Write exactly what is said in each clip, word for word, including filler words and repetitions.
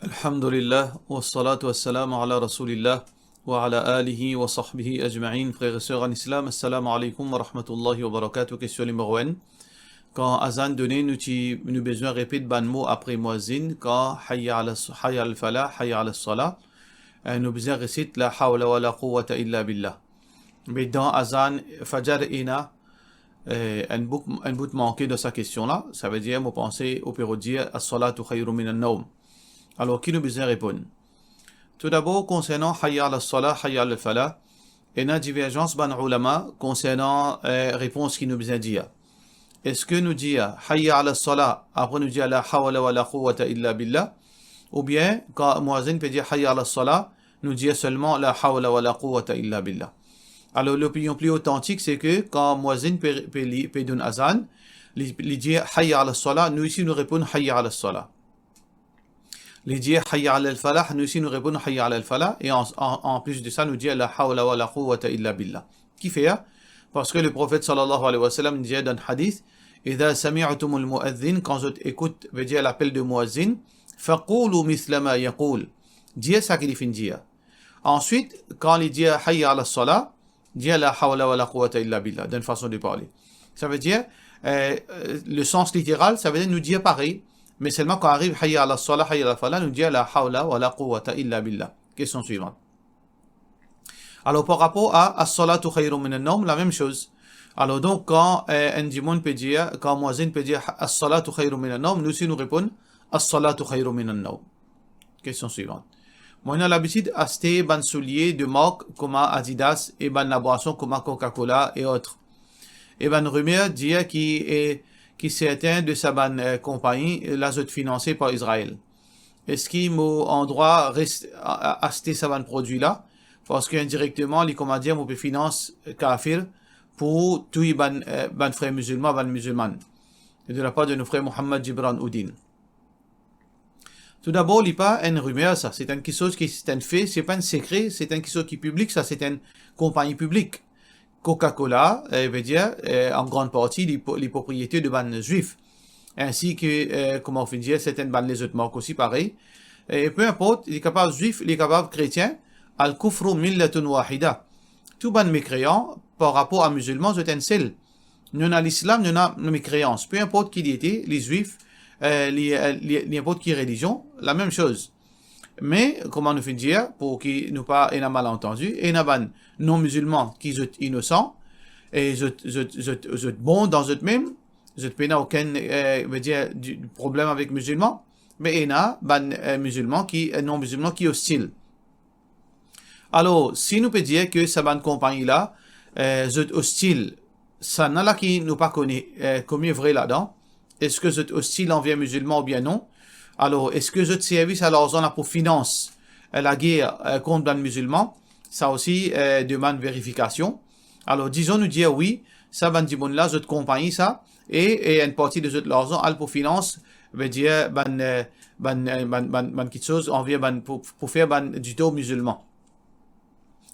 Alhamdulillah, wassalatu wassalamu ala Rasoulillah, wa ala alihi wa sahbihi ajma'in. Frer e ser an Islam, assalamu alaykum wa rahmatullahi wa barakatuh. Kestion nimero enn. Kan azan done, nou ti, nou bizin repet bann mo apre mouazin, kan hayya ala, hayya al falah, hayya ala salah, eh, nou bizin resit la hawla wa la quwwata illa billah. Me dan azan fajar ena, eh, enn bout, enn bout manke dan sa kestion la, savedir mo panse ou pe rod dir as-salatu khayru minan nawm. Alor, ki nou bizin reponn? Toudabor, konsernan hayya ala salah, hayya ala falah, ena diverzans bann oulama konsernan, eh, repons ki nou bizin dir. Eski nou dir hayya ala salah, apre nou dir la hawla wa la quwwata illa billah, oubien kan mouazin pe dir hayya ala salah, nou dir selman la hawla wa la quwwata illa billah? Alor, lopinion pli otantik, se ke kan mouazin pe, pe, li, pe donn azan, li, li dir hayya ala salah, nou osi nou reponn hayya ala salah. Li dir hayya alal falah, nou osi nou reponn hayya alal falah, e an, an, an plis de sa, nou dir la hawla wa la quwwata illa billah. Kifer? Parski le Profet sallallahu alayhi wa sallam dir dan hadith, "Idha sami'tumul mu'adhdhin", kan zot ekout, vedir lapel de mouazin, "faqulu mithla ma yaqul", dir seki li finn dir. Answit, kan li dir hayya ala salah, dir la hawla wa la quwwata illa billah, dan enn fason de parle. Savedir, eh, eh, le sans literal, savedir nou dir parey, me selman kan ariv hayya ala salah, hayya ala falah, nou dir la hawla wa la quwwata illa billah. Kestion swivan. Alor, par rapor a as-salatu khayru minan nawm, lamem soz. Alor, donk, kan, eh, enn dimoun pe dir, kan mouazin pe dir, "As-salatu khayru minan nawm", nou osi nou reponn, "As-salatu khayru minan nawm." Kestion swivan. Mo ena labitid aste bann soulie de mark kouma Adidas e bann labwason kouma Coca-Cola e otre. E bann rimer dir ki, e, ki sertin de sa bann, eh, konpagni, eh, la zot finanse par Izrael. Eski mo andrwa res-, a, a, aste sa bann prodwi la? Parski indirekteman, li kouma dir mo pe finans kafir pou touy bann, eh, bann frer mizilman, bann mizilmann. E de lapar de nou frer Mohammad Gibran Houdin. Toudabor, li pa enn rimer sa, se enn kiksoz ki, se enn fe, se pa enn sekre, se enn kiksoz ki piblik, sa se enn konpagni piblik. Coca-Cola, eh, vedir, eh, an gran parti, li po-, li propriete de bann Zwif. Ensi ke, eh, kouma ou finn dir, sertin bann lezot mark osi parey. E pe inport, li kapav Zwif, li kapav kretien, al-kufru millatun wahida. Tou bann mekreyan, par rapor a mizilman, zot enn sel. Nou ena Lislam, nou ena mekreyans. Pe inport ki li ete, li Zwif, eh, li, eh, li, li inport ki relizion, lamem soz. Me, kouma nou finn dir, pou ki nou pa ena malantandi, ena bann non-mizilman ki zot inosan, e zot, zot, zot, zot bon dan zot mem, zot pena okenn, eh, vedir, di-, problem avek mizilman, me ena bann, eh, mizilman ki, eh, non-mizilman ki ostil. Alor, si nou pe dir ke sa bann konpagni la, eh, zot ostil, sa ena la ki nou pa kone, eh, komie vre ladan. Eski zot ostil anver mizilman oubien non? Alor, eski zot servi sa larzan la pou finans, eh, lager, eh, kont bann mizilman? Sa osi, eh, demann verifikasion. Alor, dizon nou dir wi, sa bann dimoun la, zot konpagni sa, e, e enn parti de zot larzan al pou finans, vedir bann, eh, bann, eh, bann, bann, bann kiksoz anver bann, pou, pou fer bann dito mizilman.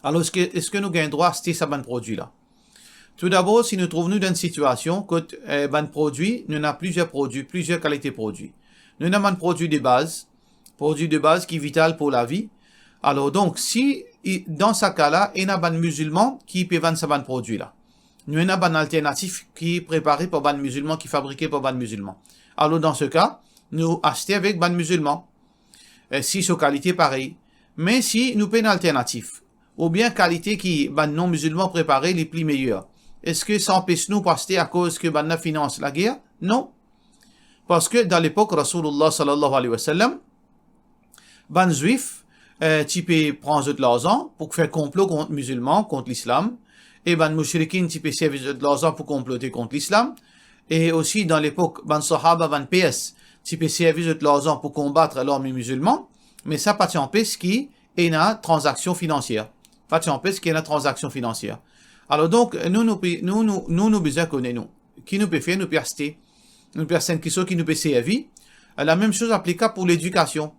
Alor, eski, eski nou gagn drwa aste sa bann prodwi la? Toudabor, si nou trouv nou dan enn sitiasion kot, eh, bann prodwi, nou ena plizier prodwi, plizier kalite prodwi. Nou ena bann prodwi de baz, prodwi de baz ki vital pou lavi. Alor, donk, si i, dan sa ka la, ena bann mizilman ki pe vann sa bann prodwi la, nou ena bann alternatif ki prepare par bann mizilman, ki fabrike par bann mizilman. Alor, dan se ka, nou aste avek bann mizilman. Eh, si so kalite parey. Me si nou pena alternatif, oubien kalite ki bann non-mizilman prepare li pli meyer, eski sa anpes nou pou aste akoz ke bann la finans lager? Non. Parski dan lepok Rasoulillah sallallahu alayhi wa sallam, bann Zwif, eh, ti pe pran zot larzan pou fer konplo kont mizilman, kont Lislam, e bann moushrikin ti pe servi zot larzan pou konplote kont Lislam, e osi dan lepok bann sahaba, bann Pers, ti pe servi zot larzan pou konbat larme mizilman, me sa pa ti anpes ki ena tranzaksion finansier. Pa ti anpes ki ena tranzaksion finansier. Alor donk, nou, nou pe, nou, nou, nou, nou bizin kone nou. Ki nou pe fer? Nou pe aste. Nou pe aste enn kiksoz ki nou pe servi. Lamem soz aplikab pou ledikasion.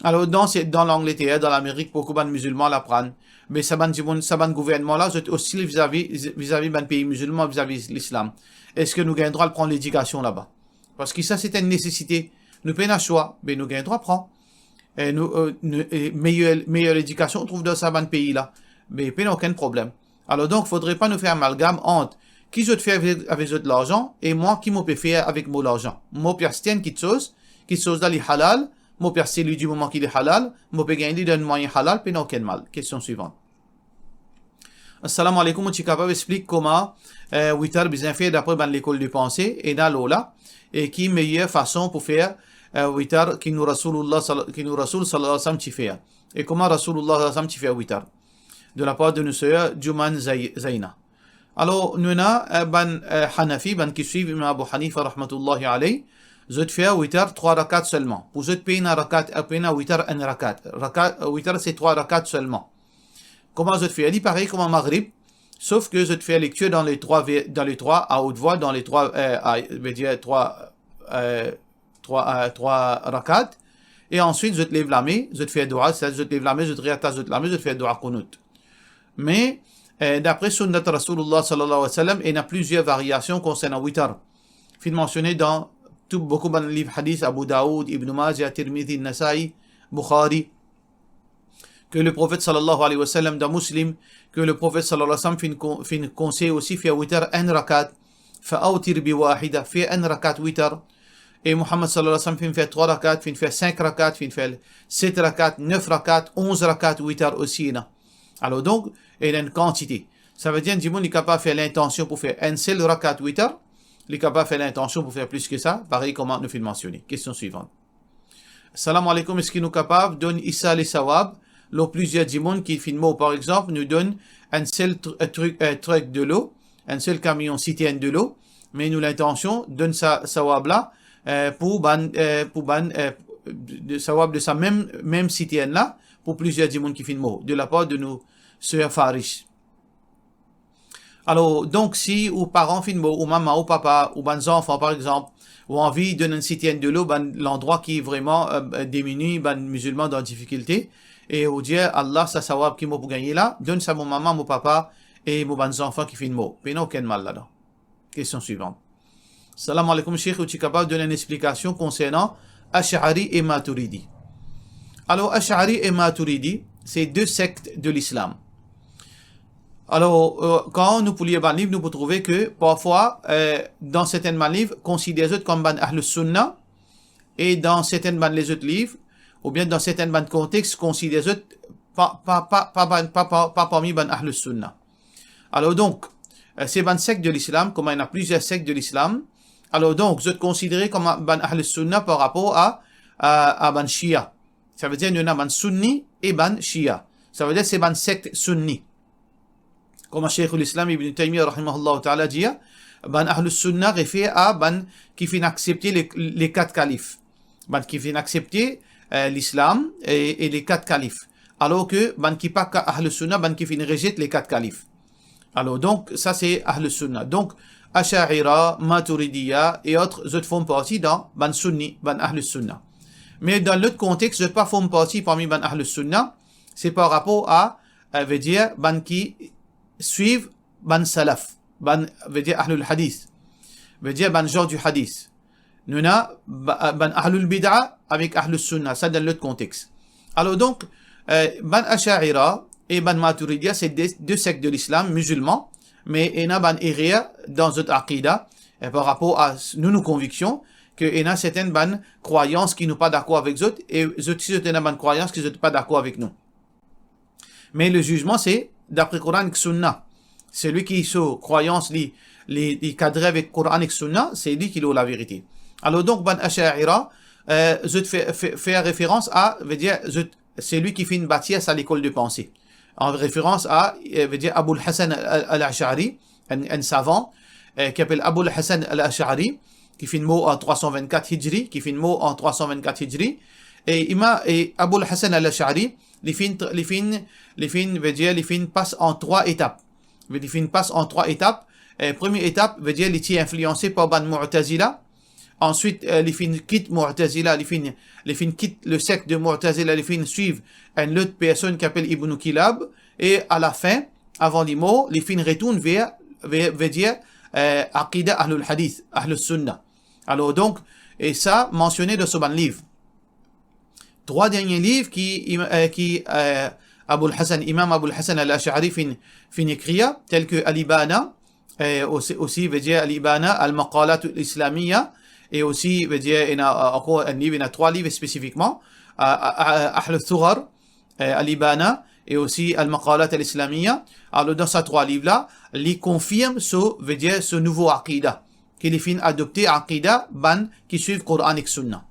Alor, dan se, dan Langleter, dan Lamerik, boukou bann mizilman al aprann. Me sa bann dimoun, sa bann gouvernman la, zot ostil vizavi, vizavi bann pei mizilman, vizavi Lislam. Eski nou gagn drwa al pran ledikasion laba? Parski sa, se enn nesesite. Nou pena swa, be nou gagn drwa pran. E nou, e, nou, e meyer, meyer ledikasion ou trouv dan sa bann pei la. Me pena okenn problem. Alor donk, fodre pa nou fer amalgam ant ki zot fer avek, avek zot larzan e mwa, ki mo pe fer avek mo larzan. Mo pe aste enn kitsoz, kitsoz la li halal, mo pe aste li dimoman ki li halal, mo pe gagn li dan enn mwayin halal, pena okenn mal. Kestion swivan. Assalamu alaikum, ou ti kapav explik kouma, eh, witar bizin fer dapre bann lekol de panse, ena lor la, e ki meyer fason pou fer, eh, witar ki nou Rasoulullah sal-, ki nou Rasoul sallallahu alayhi wa sallam ti fer? E kouma Rasoulullah sallallahu alayhi wa sallam ti fer witar? De la part de nou ser Juman Zay-, Zaina. Alor, nou ena, eh, bann, eh, Hanafi, bann ki swiv Imam Abu Hanifa rahmatullahi alayh, zot fer witar trwa rakat selman. Pou zot pena rakat, eh, pena witar enn rakat. Rakat, eh, witar se trwa rakat selman. Kouma zot fer li? Parey kouma Maghrib, sof ke zot fer lektir dan le trwa ve-, dan le trwa a haute voix, dan le trwa, eh, a, vedir trwa, eh, trwa, eh, trwa rakat, e answit zot lev lame, zot fer doua, setadir zot lev lame, zot reatas zot lame, zot fer doua kounout. Me, eh, dapre sunnat Rasoulullah sallallahu alayhi wa sallam, ena plizier variasion konsernan witar. Finn mansione dan tou, boukou bann liv hadis, Abu Daoud, Ibn Majah, Tirmidhi, Nasai, Bukhari, ke le Profet sallallahu alayhi wa sallam, dan Muslim, ke le Profet sallallahu alayhi wa sallam finn kon-, finn konsey osi fer witar enn rakat, "Fa awtir bi wahida", fer enn rakat witar. E Muhammad sallallahu alayhi wa sallam finn fer trwa rakat, finn fer sink rakat, finn fer set rakat, nef rakat, onz rakat witar osi ena. Alor donk, ena enn kantite. Savedir enn dimoun li kapav fer lintansion pou fer enn sel rakat witar, li kapav fer lintansion pou fer plis ki sa, parey kouma nou finn mansione. Kestion swivan. Salam aleykoum, eski nou kapav donn isal e sawab lor plizier dimoun ki finn mor? Par exanp, nou donn enn sel tr-, eh, trik, eh, trik delo, enn sel kamion sitern delo, me nou lintansion donn sa sawab la, eh, pou bann, eh, pou bann, eh, de, de sawab de sa mem, mem sitern la, pou plizier dimoun ki finn mor, de lapar de nou ser Faris. Alor, donk, si ou paran finn mor, ou mama, ou papa, ou bann zanfan, par exanp, ou anvi donn enn sitern delo bann landrwa ki vreman, eh, dimini, bann mizilman dan difikilte, e ou dir, "Allah, sa sawab ki mo pou gagne la, donn sa mo mama, mo papa e mo bann zanfan ki finn mor." Pena okenn mal ladan. Kestion swivan. Salam aleykoum, Sheikh, ou ti kapav donn enn explikasion konsernan Ash'ari e Maturidi? Alor, Ash'ari e Maturidi, se de sekt de lislam. Alor, eh, kan nou pou lir bann liv, nou pou trouve ke parfwa, eh, dan sertenn bann liv, konsider zot kom bann Ahlus Sunna, e dan sertenn bann lezot liv, oubien dan sertenn bann kontex, konsider zot pa, pa, pa, pa bann, pa, pa, pa parmi bann Ahlus Sunna. Alor donk, eh, se bann sekt de lislam, kouma ena plizier sekt de lislam. Alor donk, zot konsidere kouma bann Ahlus Sunna par rapor a, a, a bann Shia. Savedir nou ena bann Sunni e bann Shia. Savedir se bann sekt Sunni. Kouma Sheikhul Islam Ibn Taymiyyah rahimahullah ta'ala dir, bann Ahlus Sunna refer a bann ki finn aksepte le, le kat kalif. Bann ki finn aksepte, eh, lislam e, e le kat kalif. Alor ke bann ki pa ka Ahlus Sunna, bann ki finn rejet le kat kalif. Alor, donk, sa se Ahlus Sunna. Donk, Asha'ira, Maturidiya e ot, zot form parti dan bann Sunni, bann Ahlus Sunna. Me dan lot kontex, zot pa form parti parmi bann Ahlus Sunna, se par rapor a, eh, vedir, bann ki swiv bann salaf, bann, vedir Ahlul Hadith, vedir bann gens du hadith. Nou ena ba-, bann Ahlul Bid'a avek Ahlus Sunna, sa dan lot kontex. Alor donk, eh, bann Asha'ira e bann Maturidiya, se de, de sekt de lislam mizilman, me ena bann erer dan zot aqida, eh, par rapor a s-, nou, nou konviksion, ke ena sertenn bann krwayans ki nou pa dakor avek zot, e zot, si zot ena bann krwayans ki zot pa dakor avek nou. Me le zizman se dapre Koran ek Sunna. Selwi ki so krwayans li, li, li kadre avek Koran ek Sunna, se li ki lor laverite. Alor donk, bann Asha'ira, eh, zot fer, fer, fer referans a, vedir, zot, selwi ki finn batir sa lekol de panse. An referans a, eh, vedir Abul Hasan al, al, al-Ash'ari, enn, enn savan, eh, ki apel Abul Hasan al-Ash'ari, ki finn mor an trwa san vennkat Hijri, ki finn mor an trwa san vennkat Hijri. E ima-, e Abul Hasan al-Ash'ari, li finn tr-, li finn, li finn, vedir, li finn pas an trwa etap. Li finn pas an trwa etap. Eh, premie etap, vedir, li ti inflianse par bann Mu'tazila. Answit, eh, li finn kit Mu'tazila, li finn, li finn kit le sekt de Mu'tazila, li finn swiv enn lot personn ki apel Ibn Kilab. E alafin, avan li mor, li finn retourn ver, ver, vedir, eh, aqida Ahlul Hadith, Ahlus Sunna. Alor donk, e sa mansione dan so bann liv. trwa dernie liv ki, im-, eh, ki, eh, Abul Hasan, Imam Abul Hasan Al-Ash'ari finn, finn ekrir, tel ke Al-Ibana, eh, osi, osi, vedir Al-Ibana, Al-Maqalat Al-Islamiyya, e osi, vedir, ena, eh, ankor enn liv, ena trwa liv spesifikman, eh, eh, eh, Ahl Al-Thughar, eh, Al-Ibana, e osi Al-Maqalat Al-Islamiyya. Alor, dan sa trwa liv la, li konfirm so, vedir, so nouvo aqida, ki li finn adopte aqida bann ki swiv Koran ek Sunna,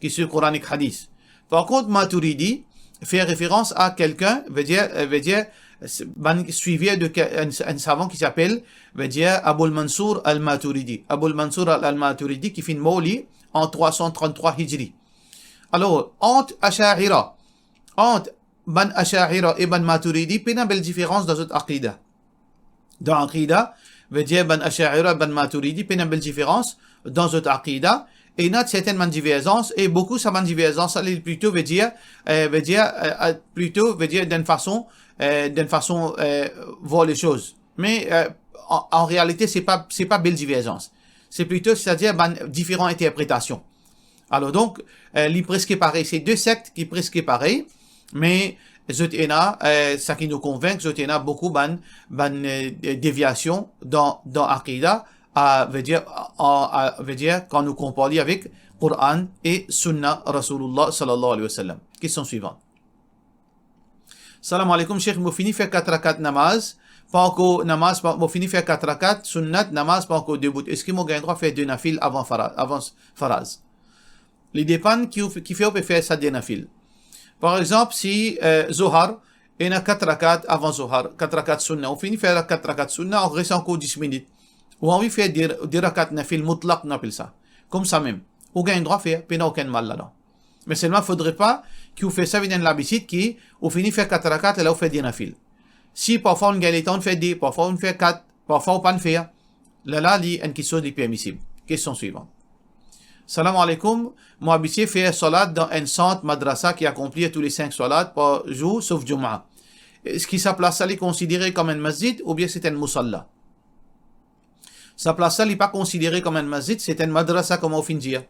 ki swiv Koran ek Hadis. Par kont, Maturidi fer referans a kelkenn, vedir, eh, vedir, s-, bann swivir de ke-, enn, enn savan ki ti apel, vedir, Abul Mansur Al-Maturidi. Abul Mansur Al-, Al-Maturidi ki finn mor li an trwa san trant-trwa Hijri. Alor, ant Asha'ira, ant bann Asha'ira e bann Maturidi, pena bel diferans dan zot aqida. Dan aqida, vedir bann Asha'ira, bann Maturidi, pena bel diferans dan zot aqida. Ena sertenn bann diverzans, e boukou sa bann diverzans la, li plito, vedir, eh, vedir, eh, eh, plito, vedir, dan fason, eh, dan fason, eh, voir les choses. Me, eh, an, an realite, se pa, se pa bel diverzans. Se plito, setadir, bann diferan interpretasion. Alor donk, eh, li preske parey, se de sekt ki preske parey, me zot ena, eh, sa ki nou konvink, zot ena boukou bann, bann, eh, deviasion dan, dan aqida, a, vedir, a, a, vedir, kan nou konpar li avek Koran e Sunna Rasoulillah sallallahu alayhi wa sallam. Kestion swivan. Salam aleykoum, Sheikh, mo fini fer kat rakat namaz, pa ankor namaz, pa, mo fini fer kat rakat sunnat, namaz pa ankor debout. Eski mo gagn drwa fer de nafil avan fara-, avan faraz? Li depann ki ou, kifer ou pe fer sa de nafil. Par exanp, si, eh, Zohar, ena kat rakat avan Zohar, kat rakat sunna, ou fini fer kat rakat sunna, ou res ankor dis minit. Ou anvi fer de, de rakat nafil mutlaq, nou apel sa. Koumsa mem. Ou gagn drwa fer, pena okenn mal ladan. Me selman, fodre pa ki ou fer sa vinn enn labitid ki ou fini fer kat rakat, lerla ou fer de nafil. Si parfwa ou gagn letan ou fer de, parfwa ou fer kat, parfwa ou pa'nn fer, lerla li enn kiksoz li permisib. Kestion swivan. Salam aleykoum, mo abitie fer salat dan enn sant madrasa ki akonplir tou le sink salat par zour, sof Jumma. Eski sa plas la li konsidere kom enn masjid oubien se enn musalla? Sa plas la, li pa konsidere kom enn masjid, se enn madrasa, kouma ou finn dir.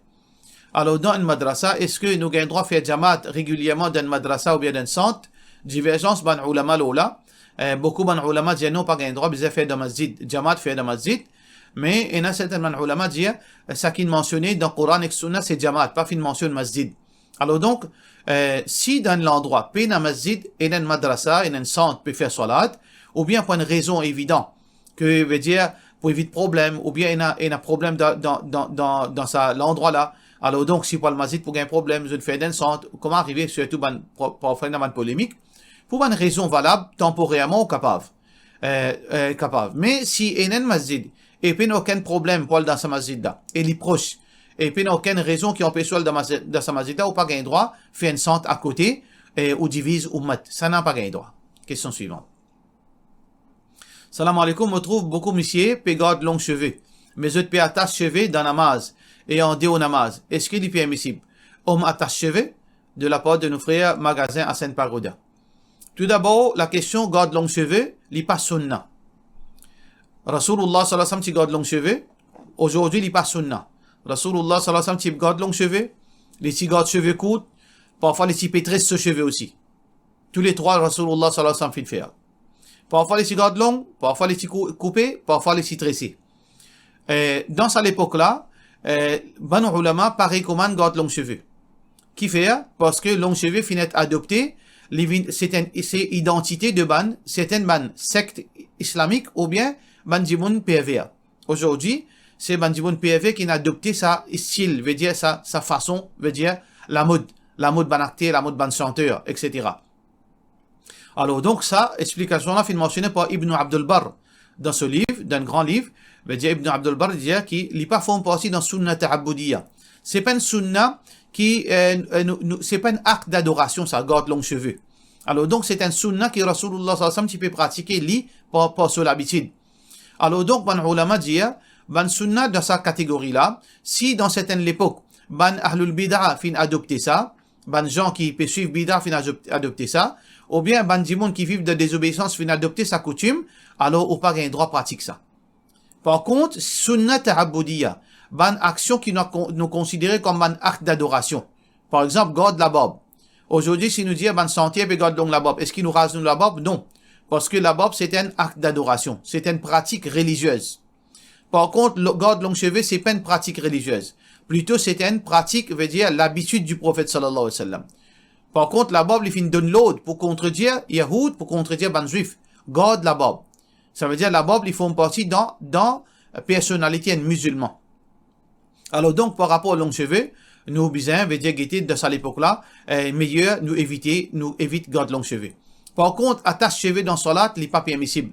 Alor, dan enn madrasa, eski nou gagn drwa fer jamaat regilierman dan enn madrasa oubien dan enn sant? Diverzans bann oulama lor la. Eh, boukou bann oulama dir non, pa gagn drwa, bizin fer dan masjid, jamaat fer dan masjid. Me ena sertenn bann oulama dir, eh, sa ki mansione dan Koran ek Sunna, se jamaat, pa finn mansionn masjid. Alor donk, eh, si dan enn landrwa pena masjid, ena enn madrasa, ena enn sant pe fer salat, oubien pou enn rezon evidan, ki vedir pou evit problem, oubien ena, ena problem dan, dan, dan, dan, dan sa landrwa la, alor donk si pou al masjid pou gagn problem, zot fer dan enn sant, kouma arive, sirtou bann, pa-, parfwa ena bann polemik, pou bann rezon valab, tanporerman ou kapav. Eh, eh, kapav. Me si ena enn masjid, e pena okenn problem pou al dan sa masjid la, e li pros, e pena okenn rezon ki anpes ou al dan masjid, dan sa masjid la, ou pa gagn drwa fer enn sant akote, eh, ou diviz oumat. Sa napa gagn drwa. Kestion swivan. Salam aleykoum, mo trouv boukou misie pe gard long seve, me zot pe atas seve dan namaz e an deor namaz. Eski li permisib? Om atas seve, de lapar de nou frer Magazin Hassan Pagoda. Toudabor, lakestion gard long seve, li pa sunna. Rasoulillah sallallahu alayhi wa sallam ti gard long seve, azordi li pa sunna. Rasoulillah sallallahu alayhi wa sallam ti gard long seve, li ti gard seve kourt, parfwa li ti pe tres so seve osi. Touletrwa Rasoulillah sallallahu alayhi wa sallam finn fer. Parfwa li ti gard long, parfwa li ti kou-, koupe, parfwa li ti trese. Eh, dan sa lepok la, eh, bann oulama pa rekomann gard long seve. Kifer? Parski long seve finn et adopte, li vinn, se enn, se idantite de bann, sertenn bann sekt islamik oubien bann dimoun perver. Azordi, se bann dimoun perver ki inn adopte sa stil, vedir sa, sa fason, vedir lamod, lamod bann akter, lamod bann santer, et cetera. Alor, donk, sa explikasion la finn mansione par Ibn Abdul Barr dan so liv, dan enn gran liv, vedir Ibn Abdul Barr dir ki li pa form parti dan sunna ta'abbudiyya. Se pa enn sunna ki, eh, eh, nou, nou, se pa enn akt d'adorasion sa, gard long seve. Alor, donk, se enn sunna ki Rasoulillah sallallahu alayhi wa sallam ti pe pratike li par, par so labitid. Alor donk, bann oulama dir, bann sunna dan sa kategori la, si dan sertenn lepok, bann ahlul bid'a finn adopte sa, bann zan ki pe swiv bid'a finn adop-, adopte sa, oubien bann dimoun ki viv dan dezobeisans finn adopte sa koutim, alor ou pa gagn drwa pratik sa. Par kont, sunna ta'abbudiyya, bann aksion ki nou kon-, nou konsidere kom bann akt d'adorasion. Par exanp, gard labarb. Azordi, si nou dir bann santier pe gard long labarb, eski nou raz nou labarb? Non. Parski labarb, se enn akt dadorasion, se enn pratik reliziez. Par kont, lo-, gard long seve, se pa enn pratik reliziez. Plito, se enn pratik, vedir, labitid di Profet, sallallahu alayhi wa sallam. Par kont, labarb, li finn donn lord pou kontredir Yahoud, pou kontredir bann Zwif. Gard labarb. Savedir, labarb, li form parti dan, dan personalite enn mizilman. Alor donk, par rapor long seve, nou bizin, vedir, gete dan sa lepok la, eh, meyer nou evite, nou evit gard long seve. Par kont, atas seve dan salat, li pa permisib.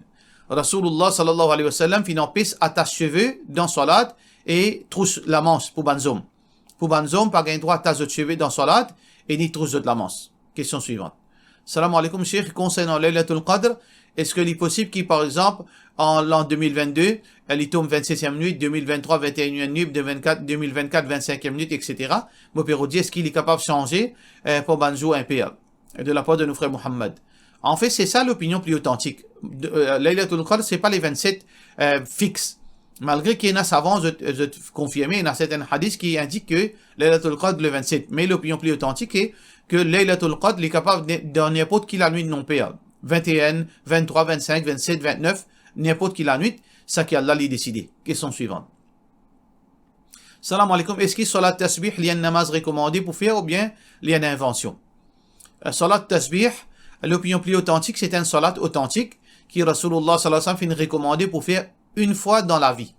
Rasoulillah, sallallahu alayhi wa sallam, finn anpes atas seve dan salat e tous lamans pou bann zom. Pou bann zom, pa gagn drwa atas zot seve dan salat e ni tous zot lamans. Kestion swivan. Salam aleykoum, Sheikh. Konsernan Laylatul Qadr, eski li posib ki, par exanp, an lan de mil vennde, eh, li tom vennsetyem nwit, de mil venntrwa, vennteyennyem nwit, de vennkat, de mil vennkat, vennsinkiem nwit, etsetera, mo pe redir, eski li kapav sanze, eh, pou bann zour inper, de lapar de nou frer Mohammad? Anfet, se sa lopinion pli otantik. De, eh, Laylatul Qadr, se pa le vennset, eh, fix. Malgre ki ena savan, zot, zot konfirme, ena sertin hadis ki indik ki Laylatul Qadr le vennset. Me lopinion pli otantik, se ki Laylatul Qadr, li kapav ne-, dan ninport ki lanwit non per. Vennteen, venntrwa, vennsink, vennset, ventnef, ninport ki lanwit, sa ki Allah li deside. Kestion swivan. Salam aleykoum, eski salat tasbih, li enn namaz rekomande pou fer oubien li enn invansion? Eh, salat tasbih, lopinion pli otantik, se enn salat otantik ki Rasoulillah, sallallahu alayhi wa sallam, finn rekomande pou fer enn fwa dan lavi.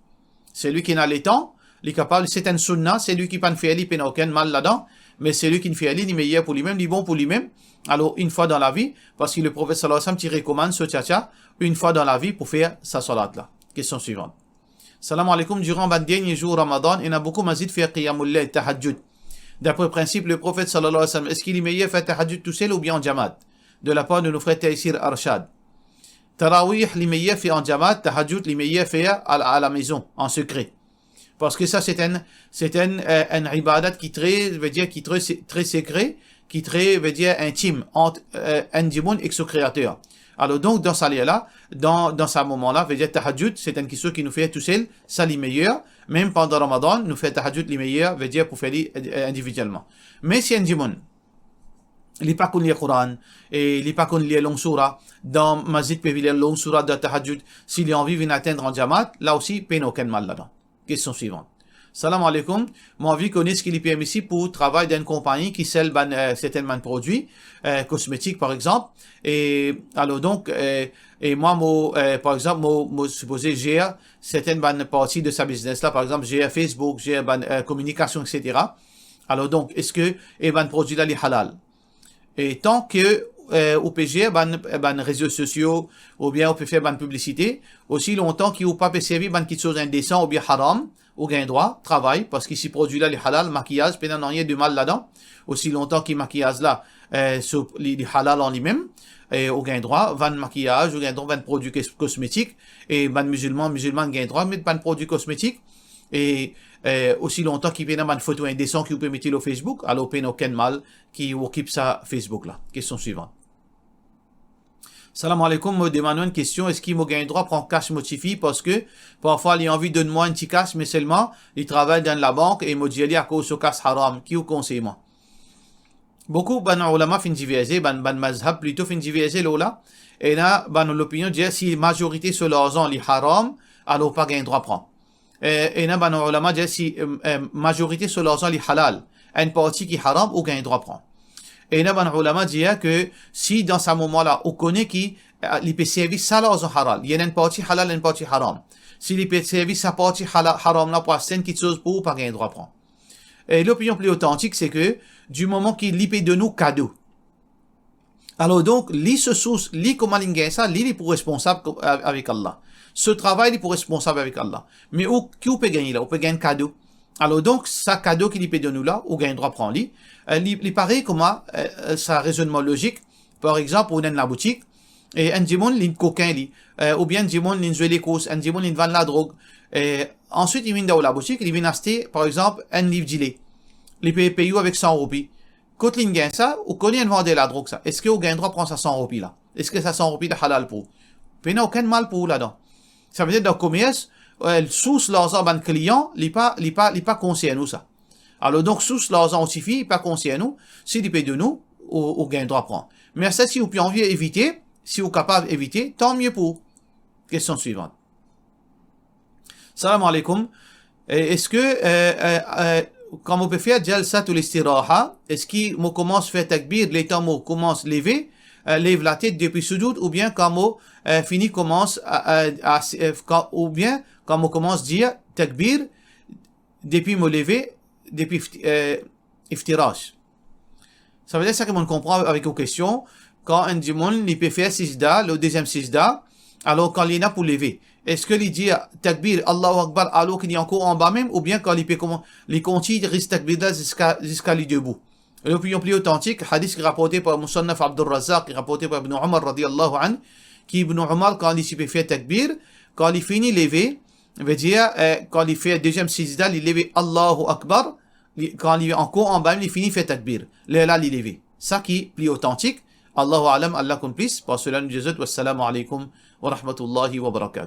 Selwi ki ena letan, li kapav, se enn sunna, selwi ki pa'nn fer li, pena okenn mal ladan, me selwi ki finn fer li, li meyer pou limem, li bon pou limem. Alor, enn fwa dan lavi, parski Leprofet, sallallahu alayhi wa sallam, ti rekomann so tiatia enn fwa dan lavi pou fer sa salat la. Kestion swivan. Salam aleykoum, diran bann dernie zour Ramadan, ena boukou masjid fer qiyamul layl, tahajjud. Dapre prinsip Leprofet, sallallahu alayhi wa sallam, eski li meyer fer tahajjud tousel oubien an jamaat? De lapar de nou frer Taysir Arshad. Tarawih, li meyer fer an jamaat, tahajjud, li meyer fer a, a lamezon, an sekre. Parski sa, se enn, se enn, eh, enn ibadat ki tre, vedir, ki tre se-, tre sekre, ki tre, vedir, intim ant, eh, enn dimoun ek so Kreater. Alor donk, dan sa ler la, dan, dan sa moman la, vedir tahajjud, se enn kiksoz ki nou fer tousel, sa li meyer. Mem pandan Ramadan, nou fer tahajjud, li meyer, vedir pou fer li, eh, individielman. Me si enn dimoun, li pa konn lir Koran, e li pa konn lir long soura, dan masjid pe lir long soura dan tahajjud, si li anvi vinn atenn an jamaat, la osi, pena okenn mal ladan. Kestion swivan. Salam aleykoum. Mo anvi kone eski li permisib pou travay dan enn konpagni ki sel bann, eh, sertin bann prodwi, eh, kosmetik, par exanp. E, alor donk, eh, e mwa, mo, eh, par exanp, mo, mo sipoze zer sertin bann parti de sa biznes la, par exanp, zer Facebook, zer bann, eh, kominikasion, etsetera. Alor donk, eski, e bann prodwi la, li halal? E tan ki, eh, ou pe zer bann, bann rezo sosio, oubien ou pe fer bann piblisite, osi lontan ki ou pa pe servi bann kiksoz indesan oubien haram, ou gagn drwa travay, parski si prodwi la li halal, makiyaz, pena nanye de mal ladan, osi lontan ki makiyaz la, eh, so, li, li halal an limem, e ou gagn drwa vann makiyaz, ou gagn drwa vann prodwi kos-, kosmetik, e bann mizilman, mizilman gagn drwa met bann prodwi kosmetik, e, eh, osi lontan ki pena bann foto indesan ki ou pe mete lor Facebook, alor pena okenn mal ki ou okip sa Facebook la. Kestion swivan. Salam aleykoum, mo demann ou enn kestion, eski mo gagn drwa pran kas mo tifi, parski parfwa li anvi donn mwa enn ti kas, me selman li travay dan labank e mo dir li akoz so kas haram, ki ou konsey mwa? Boukou bann oulama finn diverze, bann, bann mazhab plito finn diverze lor la. Ena bann lopinion dir si mazorite so larzan li haram, alor pa gagn drwa pran. Eh, ena bann oulama dir si, eh, eh, mazorite so larzan li halal, enn parti ki haram, ou gagn drwa pran. Ena bann oulama dir ki si dan sa moman la ou kone ki, eh, li pe servi sa larzan halal, li ena enn parti halal, enn parti haram. Si li pe servi sa parti hala-, haram la pou aste enn kiksoz pou ou, pa gagn drwa pran. E lopinion pli otantik, se ki di moman ki li pe donn ou kado, alor donk, li so sours, li kouma li gagn sa, li, li pou responsab ko-, a-, avek Allah. So travay, li pou responsab avek Allah. Me ou, ki ou pe gagne la? Ou pe gagn kado. Alor donk, sa kado ki li pe donn ou la, ou gagn drwa pran li. Eh, li, li parey kouma, eh, eh, sa rezonnman lozik. Par exanp, ou dan enn laboutik, e enn dimoun, li kokin li, eh, oubien enn dimoun, li zwe lekours, enn dimoun, li vann ladrog. E answit, li vinn dan ou laboutik, li vinn aste, par exanp, enn liv dile. Li pe pey ou avek san roupi. Kot li gagn sa? Ou kone enn vander ladrog sa. Eski ou gagn drwa pran sa san roupi la? Eski sa san roupi la halal pou ou? Pena okenn mal pou ou ladan. Savedir dan komers, eh, sours larzan bann klian, li pa, li pa, li pa konsern ou sa. Alor donk, sours larzan ou tifi, li pa konsern ou. Si li pe donn ou, ou, ou gagn drwa pran. Me sa, si ou pe anvi evite, si ou kapav evite, tan mie pou ou. Kestion swivan. Salam alaikum. Eh, eski, eh, eh, eh, kan mo pe fer jalsatul istiraha, eski mo koumans fer takbir letan mo koumans leve, eh, lev latet depi soujoud, oubien kan mo, eh, fini koumans, eh, eh, as-, eh, kan, oubien kan mo koumans dir takbir depi mo leve, depi ift-, eh, iftirash? Savedir sa ki mo konpran avek ou kestion, kan enn dimoun li pe fer sizda, le deziem sizda, alor kan li ena pou leve, eski li dir takbir, Allahu Akbar, alor ki li ankor anba mem, oubien kan li pe koman-, li kontign riz takbir la ziska, ziska li debou? Lopinion pli otantik, hadis ki raporte par Musannaf Abdur Razzaq, ki raporte par Ibn Umar radiyallahu anhu, ki Ibn Umar, kan li ti pe fer takbir, kan li fini leve, vedir, eh, kan li fer deziem sizda, li leve Allahu Akbar, li, kan li ankor anba, li fini fer takbir. Lerla li leve. Sa ki pli otantik. Allahu a'lam, Allah konn plis. Par sela nou dir zot, wassalamu alaikum wa rahmatullahi wa barakatuh.